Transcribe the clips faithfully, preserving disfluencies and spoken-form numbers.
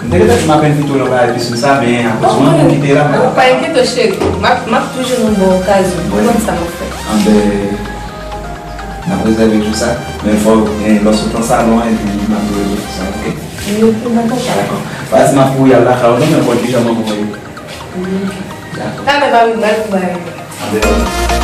M te gentan di m apenn kite w nan bagay piscine sa, men akoz mwen, mwen kite la. Non, pa enkyete w, cheri. M ap, m ap toujou jwenn yon bon okazyon. Ou konn sa m ap fè. Anben, n ap rezève jou sa. Men fò, eh, lè w sot nan salon an, epi n ap rezève jou sa, oke? Wi, oke, dakò. Dakò. Pa di m ap kouri al lakay ou non, men w konn kijan mwen voye. Wi, oke. Dakò. Talè, pa vin bay pou bay. Andeyò.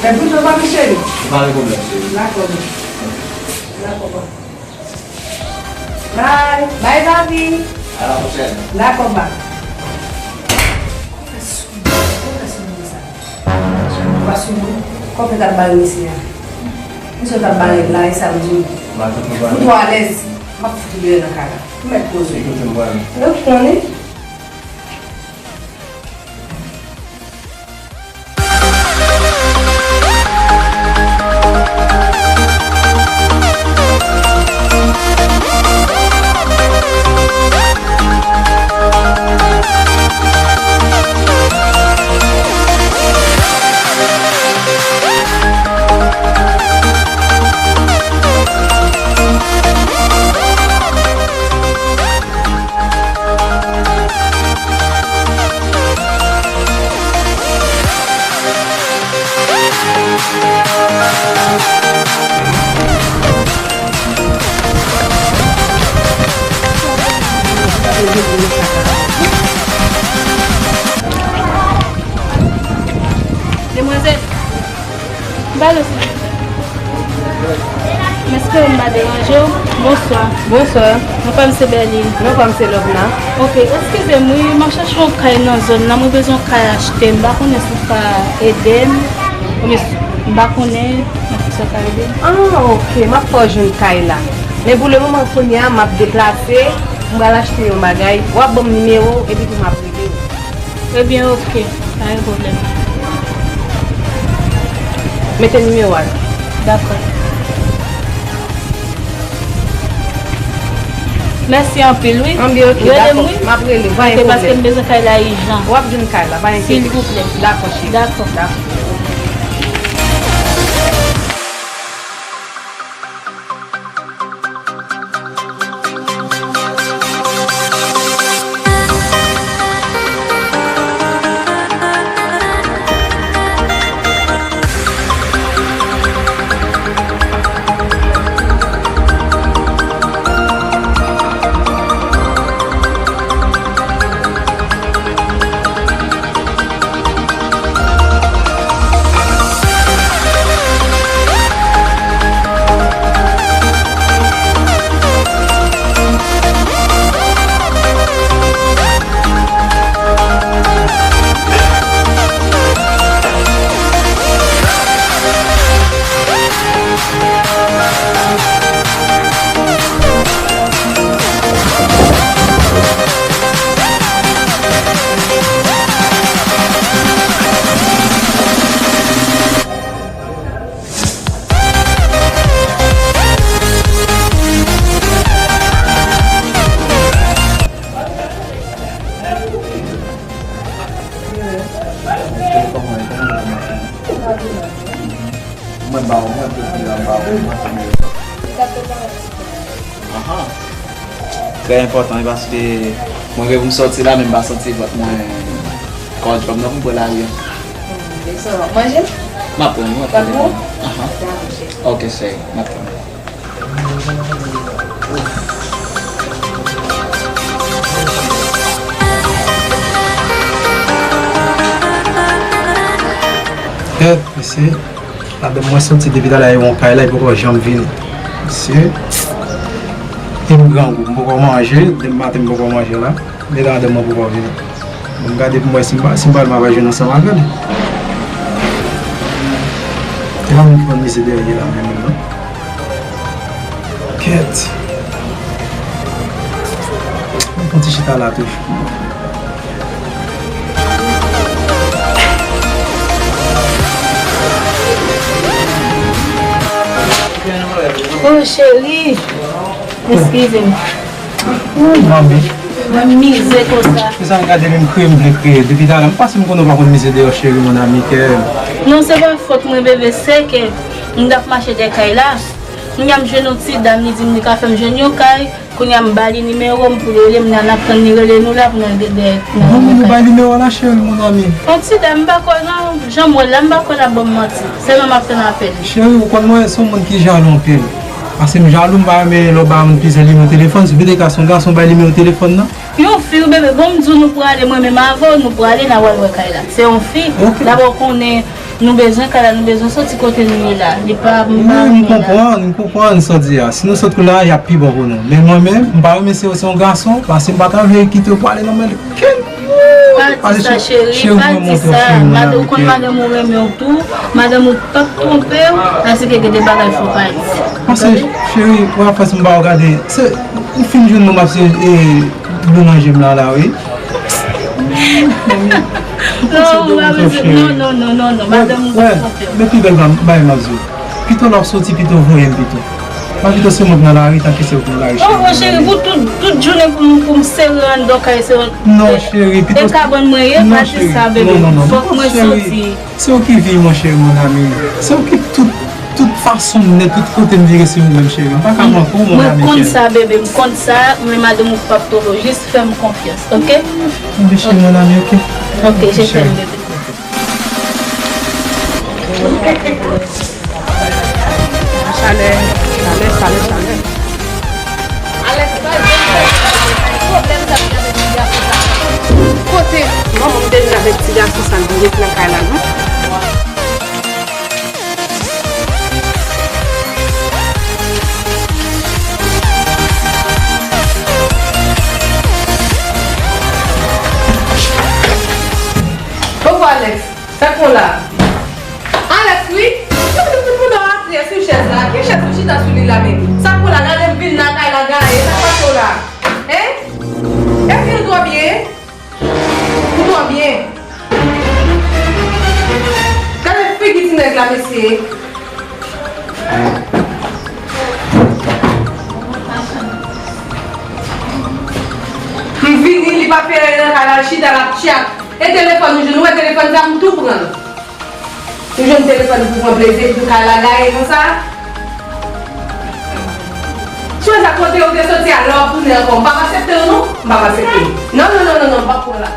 Mèt bouche w, papi cheri. Pa gen pwoblèm, cheri. Dakò. Dakò, pa. Bye. Bye, papi. À la prochaine. Dakò, pa. Kòfè sou, kòfè sou moun sa. Kòfè sou moun. Kòfè t ap bare mesye a. Misye t ap bare l la, e sa m di w. Fout ou alèz. M ap fout ou deyò nan kay la. Ou mèt poze w. Ou konnen. Demwazèl, m pale w silvouplè. M espere m pa deranje w. Bonswa. Bonswa. Non pa m se Berline. Non pa m se Lovna. Ok, eskize m wi, m ap chache yon kay nan zòn nan, mwen bezwen yon kay achte, m pa konnen si w ka ede m, oubyen si, m pa konnen, mwen si w ka ede m. Ah, ok, m ap fè w jwenn kay la. Men pou le moman kounye a, m ap deplase, m pral achte yon bagay, w ap ban m nimewo w, epi tou m ap rele w. Ebyen, ok, pa gen pwoblèm. Mete nimewo a. Dakò. Mèsi anpil, wi. Anbyen, ok, dakò. Rele m, wi. M ap rele w, pa gen pwoblèm. Ok, paske m bezwen kay la ijan. W ap jwenn kay la, pa enkyete. Silvouplè. Dakò, cheri. Dakò. Dakò. Mwen ba w, mwen tout li an ba w, mwen tout li. Ahan. Trè enpòtan, wi, paske mwen gen pou m sòti la, men m pa santi vant mwen kòdjòm nan pou m pran lari a. Hmm, desann, w ap manje? M ap pran, wi, m ap pran. W ap pran? Ahan. Dakò, cheri. Ok, cheri, m ap pran. Kèt, mesye. Madanm mwen soti depi talè, yon kay la, li poko janm vini. Mesye, e m grangou, m poko manje, depi maten m poko manje la. Men madanm mwen poko vini. Bon, m gade pou m wè si m pa, si m pa, m pa jwenn ansanm avè l. E pa mwen ki konn mize dèyè la menm, non. Kèt. Mwen konn ti chita la toujou. Oh, cheri. Eskize m. Oh, manmi. Mwen mizè konsa. Mezanmi, gade menm kriye m vle kriye. Depi talè, m panse m konnen w pa konn mizè deyò, cheri, mon ami, kè. Non, se pa fòt mwen, bebe, se ke m t ap mache dèyè kay la. Kounye a m jwenn yon ti dam, li di m li ka fè m jwenn yon kay. Kounye a m ba li nimewo m pou li rele m, n ap tann li rele nou la pou n al de- de- Bon, nou bay nimewo la, cheri, mon ami. Yon ti dam, m pa kwè nan jan m wè l la, m pa kwè l ap ban m manti. Sèlman m ap tann apèl li. Cheri, ou konn mwen se yon moun ki jalou anpil. Paske m jalou, m pa renmen lè w ba moun plizyè nimewo telefòn. Si w vin de gason, gason bay nimewo telefòn nan. Yon fi, wi, bebe, bon, m di w nou prale, mwen menm avè w, nou prale, n a pral wè kay la. Se yon fi. Ok. Dabò, w konnen, nou bezwen kay la, nou bezwen soti kote nou ye la. Li pa, m pa renmen la. Wi, m konprann, m konprann sa w di a. Si nou sot kounye a, y ap pi bon pou nou. Men mwen menm, m pa renmen se, se yon gason, paske m pa ta vle kite w prale nan men kenn. Pa di sa, cheri, pa di sa. Madanm, ou konn madanm ou renmen w tou. Madanm ou p ap twonpe w, paske gen de bagay fò w pa di. Paske, cheri, ou ap fè si m pa w gade. Se, ou fin jwenn nou m ap se, e, Lou manje m la, la, wi. Non, ou pa bezwen, non, non, non, non, non, madanm ou pa twonpe w. Men pi bèl bagay m ap di w. Pito lè w soti, pito voye m pito. Pa pito se mwen k nan lari, tanke se ou k nan lari, cheri. Oh, oh, cheri, pou tout, tout jounen pou m, pou m sere anndan kay, se yon... Non, cheri, pito... E kabann mwen ye, pa di sa, bebe. Non, non, non. Fòk mwen soti. Se ou ki vi, mon cheri, mon ami. Se ou ki tout, tout fason m nèt, tout kote m vire, se ou menm, cheri. M pa ka manke w, mon ami. Mwen konn sa, bebe, m konn sa, men madanm ou p ap twonpe w, jis fè m konfyans, ok? Mon cheri, mon ami, ok? Ok, je t'aime, bebe. Chalè, chalè, chalè, chalè. Alex, pa jwenn fè pwoblèm sa vin avèk ti gason sa. Kote manman m te vin avèk ti gason sa, l vin ret nan kay la, non? Bonjou, Alex. Sa k fè w la? Alex, wi. Sa w te fout pandan w aswè sou chèz la? Ki chèz ou chita sou li la menm? Sa k fè w la? Gade m vin nan kay la gaye. Sa k pase w la? Hein? Eske l twò byen? Ou twò byen? Gade figi ti nèg la, mesye. M vini, li pa fè anyen nan kay la, l chita l ap tchat. E telefòn ou jwenn, ou wè telefòn sa, m tou pran l. Ou jwenn telefòn pou pran plezi, epi tou kay la gaye konsa. Sou sa kote ou te soti a, lè w ap tounen ankò, m p ap aksepte w non, m p ap aksepte. Non, non, non, non, non, m p ap pran la.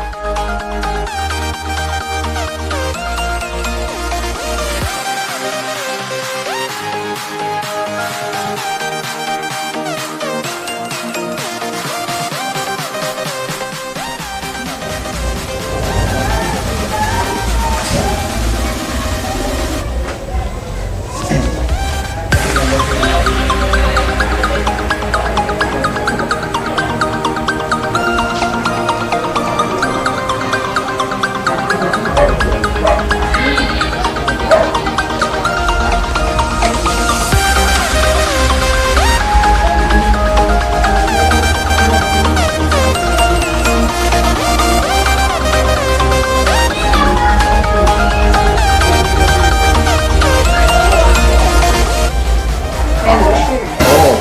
Oh.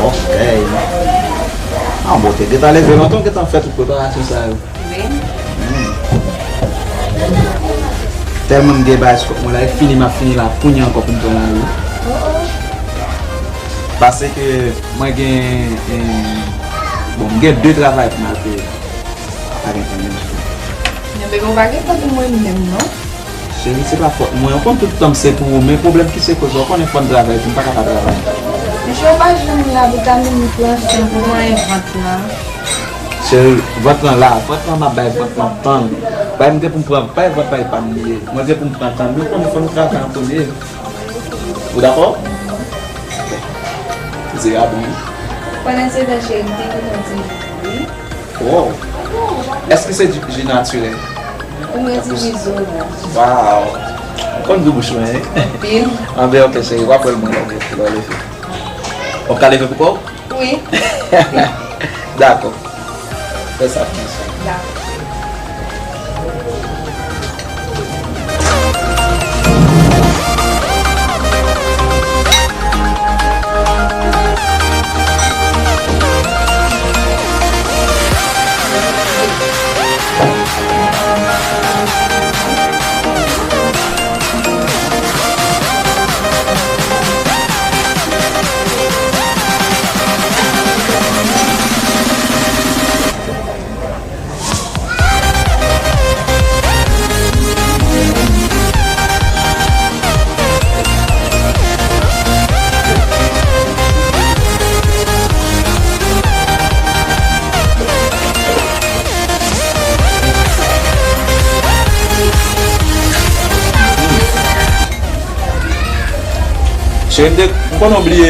Ok. Ah, bon, te gentan leve lontan, w gentan fè tout preparasyon sa yo. Wi. Hmm. Tèlman m gen bagay sou kòk mwen la, e fini m ap fini la, kounye a ankò pou m pran lari. Oh, oh. Paske mwen gen, eh, bon, m gen de travay pou m al fè. Pa gen pwoblèm ditou. Men bebe, ou pa gen tan pou mwen menm, non. Cheri, se pa fòt mwen. Ou konn tout tan m se pou ou, men pwoblèm ki se koz la, ou konnen fò n travay tou, m pa ka pa travay. Mesye, ou pa jwenn la, vitamin m pran, san pou mwen vant lan. Cheri, vant lan la, vant lan m ap bay vant lan tan. Bay m gen pou m pran, bay vant la epa m li ye. Mwen gen pou m pran tan m, men ou konnen fò n travay an premye. Ou dakò? Ok. Zye a bon, wi. Pandan se tan, cheri, m te kontan di wi. Wow! Èske se ji, ji natirèl? Ou mwen di wi, zo la. Wow! Ou konn gou bouch mwen, hein? Anpil. Anben, ok, cheri, w ap wè l mwen lè w leve. W ap ka leve pou kò w? Wi. Dakò. Fè sa pou mwen, cheri. Dakò. E m te, m konnen w bliye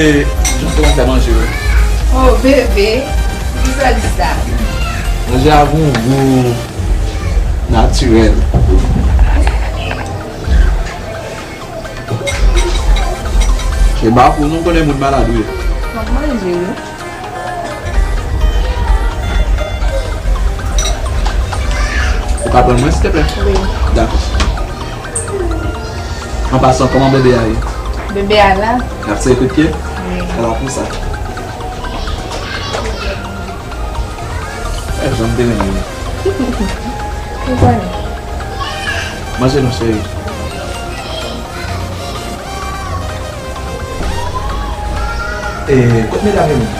jan pou w fè manje yo. Oh, bebe, kisa di sa? Manje a gon gou natirèl. Se ba pou nou konnen moun malad ou ye. M ap manje, wi. Ou ka pran mwen, silteplè? Wi. Dakò. An pasan, kòman bebe a ye? Bebe a la. L ap tire kout pye? Wi. Ala pou sa. E, jan m te renmen. Ou konnen. Manje non, cheri. E, kot medam yo menm?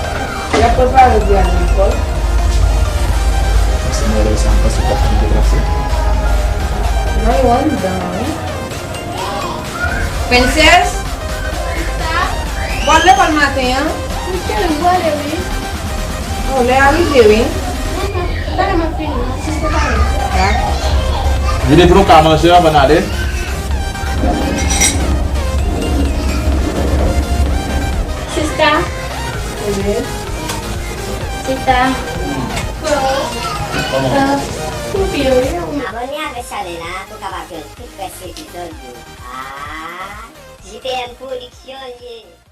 Y ap prepare pou y al lekòl. Paske mwen wè lè sa, m panse w t ap fin deplase. Non, yo anndan, wi. Princess? Ou al lekòl maten an? Wi, cheri, m prale, wi. Oh, lè a rive, wi. Talè m ap fini, m ap fini prepare. Dakò. Vini pou nou ka manje anvan n ale. Sista. Wi. Sista. Kòman? Kòman? Kòman? Abòne avèk chanèl la pou w kapab jwenn tout rès epizòd yo. Ah, J P M Production, yeah.